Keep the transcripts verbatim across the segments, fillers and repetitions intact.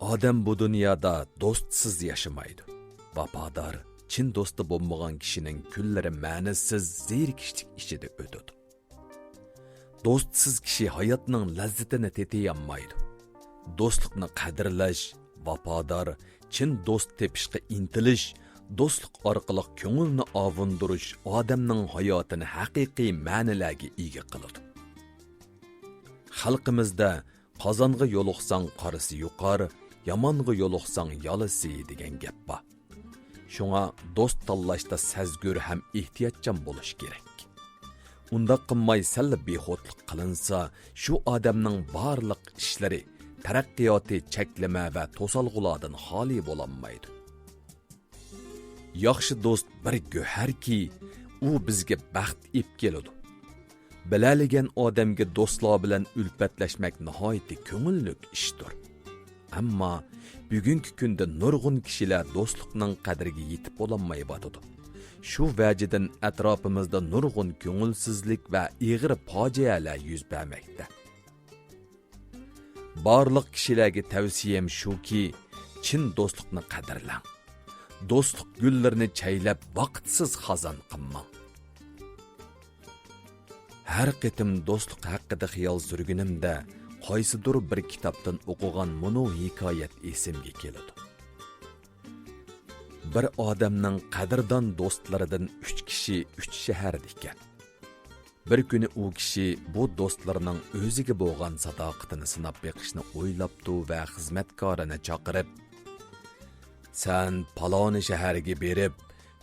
ئادەم بۇ دۇنيادا دوستسىز ياشىمايدۇ. ۋاپادار، چىن دوستى بولمىغان كىشىنىڭ كۈنلىرى مەنىسىز، زېرىكىشلىك ئىچىدە ئۆتىدۇ. دوستسىز كىشى ھاياتنىڭ لەززىتىنى تېتىيالمايدۇ. دوستلۇقنى قەدىرلەش، ۋاپادار، چىن دوست تېپىشقا ئىنتىلىش، دوستلۇق ئارقىلىق كۆڭۈلنى ئاۋۇندۇرۇش ئادەمنىڭ ھاياتىنى ھەقىقىي مەنىلەرگە ئىگە قىلىدۇ. خەلقىمىزدە «قازانغا يولۇقساڭ، قارىسى يۇقار، يامانغا يولۇقساڭ، يالىسى» دېگەن گەپ بار. شۇڭا دوست تاللاشتا سەزگۈر ھەم ئېھتىياتچان بولۇش كېرەك. ئۇنداق قىلماي سەللا بىخودلۇق قىلىنسا، شۇ ئادەمنىڭ بارلىق ئىشلىرى، تەرەققىياتى چەكلىمە ۋە توسالغۇلاردىن خالىي بولالمايدۇ. ياخشى دوست بىر گۆھەركى، ئۇ بىزگە بەخت ئېلىپ كېلىدۇ. بىلەلىگەن ئادەمگە دوستلار بىلەن ئۈلپەتلەشمەك ناھايىتى كۆڭۈللۈك ئىشتۇر. ئەمما بۈگۈنكى كۈندە نۇرغۇن كىشىلەر دوستلۇقنىڭ قەدرىگە يېتىپ بولالمايۋاتىدۇ. شۇ ۋەجىدىن ئەتراپىمىزدا نۇرغۇن كۆڭۈلسىزلىك ۋە ئېغىر پاجىئەلەر يۈز بەرمەكتە. بارلىق كىشىلەرگە تەۋسىيەم شۇكى، چىن دوستلۇقنى قەدىرلەڭ. دوستلۇق گۈللىرىنى چەيلەپ، ۋاقىتسىز خازان قىلماڭ. ھەر قېتىم دوستلۇق ھەققىدە خىيال سۈرگىنىمدە، قايسىدۇر بىر كىتابتىن ئوقۇغان مۇنۇ ھېكايەت ئېسىمگە كېلىدۇ. بىر ئادەمنىڭ قەدىردان دوستلىرىدىن ئۈچ كىشى ئۈچ شەھەردە ئىكەن. بىر كۈنى ئۇ كىشى بۇ دوستلىرىنىڭ ئۆزىگە بولغان ساداقىتىنى سىناپ بېقىشنى ئويلاپتۇ ۋە خىزمەتكارىنى چاقىرىپ، «سەن پالانى شەھەرگە بېرىپ،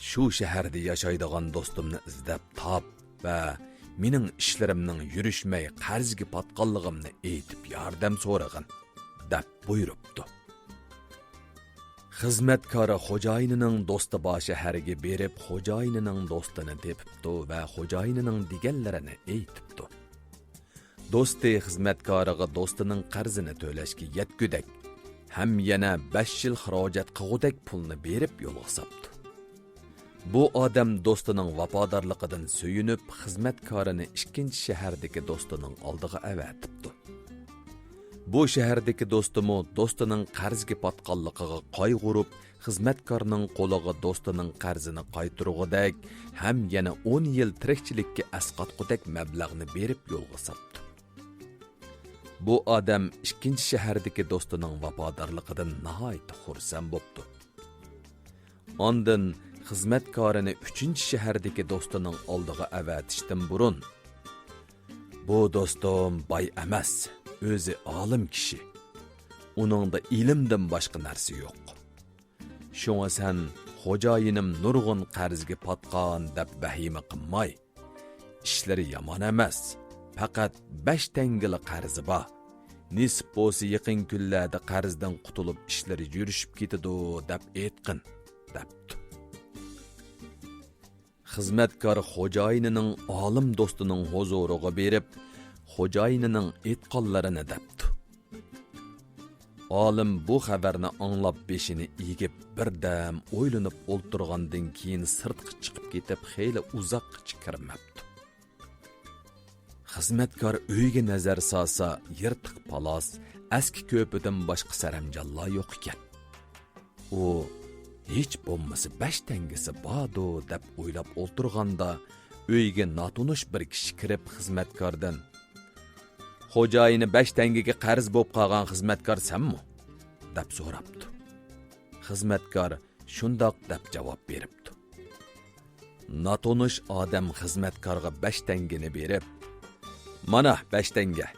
شۇ شەھەردە ياشايدىغان دوستۇمنى ئىزدەپ تاپ ۋە مېنىڭ ئىشلىرىمنىڭ يۈرۈشمەي قەرزگە پاتقانلىقىمنى ئېيتىپ ياردەم سورىغىن» دەپ بۇيرۇپتۇ. خىزمەتكار خوجايىنىنىڭ دوستى بار شەھەرگە بېرىپ، خوجايىنىنىڭ دوستىنى تېپىپتۇ ۋە خوجايىنىنىڭ دېگەنلىرىنى ئېيتىپتۇ. دوستى خىزمەتكارىغا دوستىنىڭ قەرزىنى تۆلەشكە يەتكۈدەك ھەم يەنە بەش يىل خىراجەت قىلغۇدەك پۇلنى بېرىپ يولغا ساپتۇ. بۇ ئادەم دوستىنىڭ ۋاپادارلىقىدىن سۆيۈنۈپ، خىزمەتكارىنى ئىككىنچى شەھەردىكى دوستىنىڭ ئالدىغا ئەۋەتىپتۇ. بۇ شەھەردىكى دوستىمۇ دوستىنىڭ قەرزگە پاتقانلىقىغا قايغۇرۇپ، خىزمەتكارنىڭ قولىغا دوستىنىڭ قەرزىنى قايتۇرغۇدەك ھەم يەنە ئون يىل تىرىكچىلىككە ئەسقاتقۇدەك مەبلەغنى بېرىپ يولغا ساپتۇ. بۇ ئادەم ئىككىنچى شەھەردىكى دوستىنىڭ ۋاپادارلىقىدىن ناھايىتى خۇرسەن بوپتۇ. ئاندىن خىزمەتكارىنى ئۈچىنچى شەھەردىكى دوستىنىڭ ئالدىغا ئەۋەتىشتىن بۇرۇن، «بۇ دوستۇم باي ئەمەس، ئۆزى ئالىم كىشى. ئۇنىڭدا ئىلىمدىن باشقا نەرسە يوق. شۇڭا سەن، خوجايىنىم نۇرغۇن قەرزگە پاتقان دەپ ۋەھىمە قىلماي، ئىشلىرى يامان ئەمەس، پەقەت بەش تەڭگىلا قەرزى بار. نېسىپ بولسا يېقىن كۈنلەردە قەرزدىن قۇتۇلۇپ ئىشلىرى يۈرۈشۈپ كېتىدۇ دەپ ئېيتقىن» دەپتۇ. خىزمەتكار خوجايىنىنىڭ ئالىم دوستىنىڭ ھۇزۇرىغا بېرىپ، خوجايىنىنىڭ ئېيتقانلىرىنى دەپتۇ. ئالىم بۇ خەۋەرنى ئاڭلاپ بېشىنى ئېگىپ، بىردەم ئويلىنىپ ئولتۇرغاندىن كېيىن سىرتقا چىقىپ كېتىپ، خېلى ئۇزاققىچە كىرمەپتۇ. خىزمەتكار ئۆيگە نەزەر سالسا، يىرتىق پالاس، ئەسكى كۆپىدىن باشقا سەرەمجانلار يوق ئىكەن. ئۇ «ھېچ بولمىسا بەش تەڭگىسى باردۇ» دەپ ئويلاپ ئولتۇرغاندا، ئۆيگە ناتونۇش بىر كىشى كىرىپ خىزمەتكاردىن، «خوجايىنى بەش تەڭگىگە قەرز بولۇپ قالغان خىزمەتكار سەنمۇ؟» دەپ سوراپتۇ. خىزمەتكار «شۇنداق» دەپ جاۋاب بېرىپتۇ. ناتونۇش ئادەم خىزمەتكارغا بەش تەڭگىنى بېرىپ، «مانا بەش تەڭگە،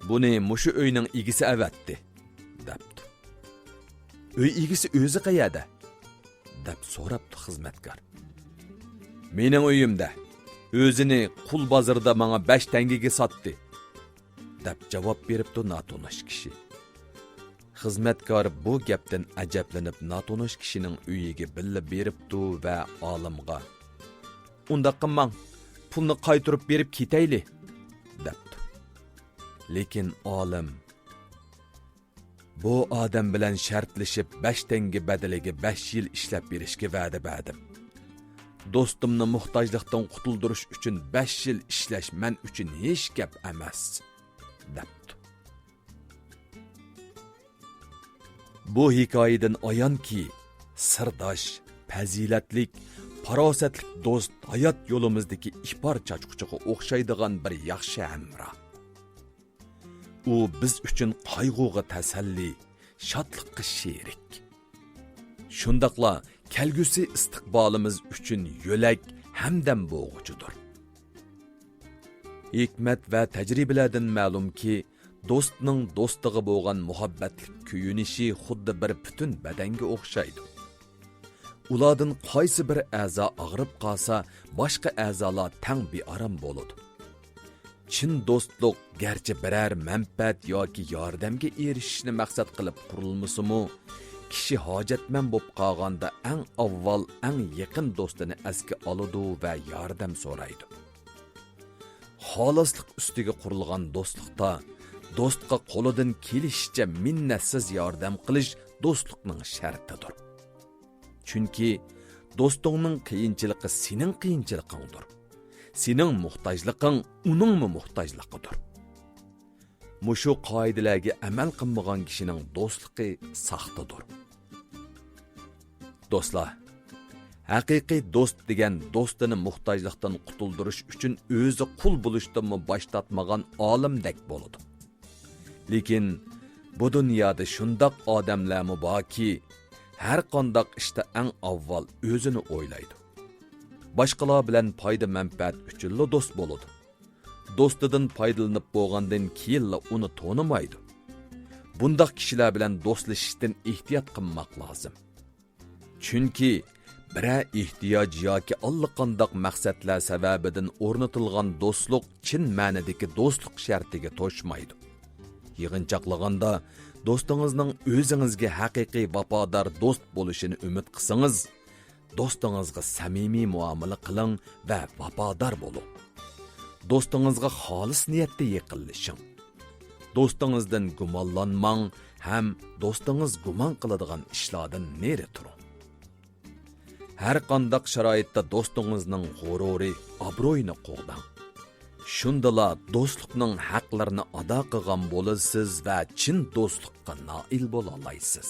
بۇنى مۇشۇ ئۆينىڭ ئىگىسى ئەۋەتتى» دەپتۇ. «ئۆي ئىگىسى ئۆزى قەيەردە؟» دەپ سوراپتۇ خىزمەتكار. «مېنىڭ ئۆيۈمدە، ئۆزىنى قۇل بازىرىدا ماڭا بەش تەڭگىگە ساتتى» دەپ جاۋاب بېرىپتۇ ناتونۇش كىشى. خىزمەتكار بۇ گەپتىن ئەجەبلىنىپ ناتونۇش كىشىنىڭ ئۆيىگە بىللە بېرىپتۇ ۋە ئالىمغا، «ئۇنداق قىلماڭ، پۇلنى قايتۇرۇپ بېرىپ كېتەيلى» دەپتۇ. لېكىن ئالىم، «بۇ ئادەم بىلەن شەرتلىشىپ بەش تەڭگە بەدىلىگە بەش يىل ئىشلەپ بېرىشكە ۋەدە بەردىم. دوستۇمنى موھتاجلىقتىن قۇتۇلدۇرۇش ئۈچۈن بەش يىل ئىشلەش مەن ئۈچۈن ھېچ گەپ ئەمەس» دەپتۇ. بۇ ھېكايىدىن ئايانكى، سىرداش، پەزىلەتلىك، پاراسەتلىك دوست ھايات يولىمىزدىكى ئىپار چاچقۇچىغا ئوخشايدىغان بىر ياخشى ھەمراھ. ئۇ بىز ئۈچۈن قايغۇغا تەسەللى، شادلىققا شېرىك. شۇنداقلا كەلگۈسى ئىستىقبالىمىز ئۈچۈن يۆلەك، ھەمدەم بولغۇچىدۇر. ھېكمەت ۋە تەجرىبىلەردىن مەلۇمكى، دوستنىڭ دوستىغا بولغان مۇھەببەتلىك كۆيۈنۈشى خۇددى بىر پۈتۈن بەدەنگە ئوخشايدۇ. ئۇلاردىن قايسى بىر ئەزا ئاغرىپ قالسا، باشقا ئەزالار تەڭ بىئارام بولىدۇ. چىن دوستلۇق گەرچە بىرەر مەنپەئەت ياكى ياردەمگە ئېرىشىشنى مەقسەت قىلىپ قۇرۇلمىسىمۇ، كىشى ھاجەتمەن بولۇپ قالغاندا ئەڭ ئاۋۋال ئەڭ يېقىن دوستىنى ئەسكە ئالىدۇ ۋە ياردەم سورايدۇ. خالىسلىق ئۈستىگە قۇرۇلغان دوستلۇقتا دوستقا قولىدىن كېلىشىچە مىننەتسىز ياردەم قىلىش دوستلۇقنىڭ شەرتىدۇر. چۈنكى دوستۇڭنىڭ قىيىنچىلىقى سېنىڭ قىيىنچىلىقىڭدۇر. سېنىڭ موھتاجلىقىڭ ئۇنىڭمۇ موھتاجلىقىدۇر. مۇشۇ قائىدىلەرگە ئەمەل قىلمىغان كىشىنىڭ دوستلۇقى ساختىدۇر. دوستلار، ھەقىقىي دوست دېگەن دوستىنى موھتاجلىقتىن قۇتۇلدۇرۇش ئۈچۈن ئۆزى قۇل بولۇشتىنمۇ باش تارتمىغان ئالىمدەك بولىدۇ. لېكىن بۇ دۇنيادا شۇنداق ئادەملەرمۇ باركى، ھەر قانداق ئىشتا ئەڭ ئاۋۋال ئۆزىنى ئويلايدۇ. باشقىلار بىلەن پايدا-مەنپەئەت ئۈچۈنلا دوست بولىدۇ. دوستىدىن پايدىلىنىپ بولغاندىن كېيىنلا ئۇنى تونۇمايدۇ. بۇنداق كىشىلەر بىلەن دوستلىشىشتىن ئېھتىيات قىلماق لازىم. چۈنكى بىرەر ئېھتىياج ياكى ئاللىقانداق مەقسەتلەر سەۋەبىدىن ئورنىتىلغان دوستلۇق چىن مەنىدىكى دوستلۇق شەرتىگە توشمايدۇ. يىغىنچاقلىغاندا، دوستىڭىزنىڭ ئۆزىڭىزگە ھەقىقىي ۋاپادار دوست بولۇشىنى ئۈمىد قىلسىڭىز، دوستىڭىزغا سەمىمىي مۇئامىلە قىلىڭ ۋە ۋاپادار بولۇڭ. دوستىڭىزغا خالىس نىيەتتە يېقىنلىشىڭ. دوستىڭىزدىن گۇمانلانماڭ ھەم دوستىڭىز گۇمان قىلىدىغان ئىشلاردىن نېرى تۇرۇڭ. ھەر قانداق شارائىتتا دوستىڭىزنىڭ غۇرۇرى، ئابرۇيىنى قوغداڭ. شۇندىلا دوستلۇقنىڭ ھەقلىرىنى ئادا قىلغان بولىسىز ۋە چىن دوستلۇققا نائىل بولالايسىز.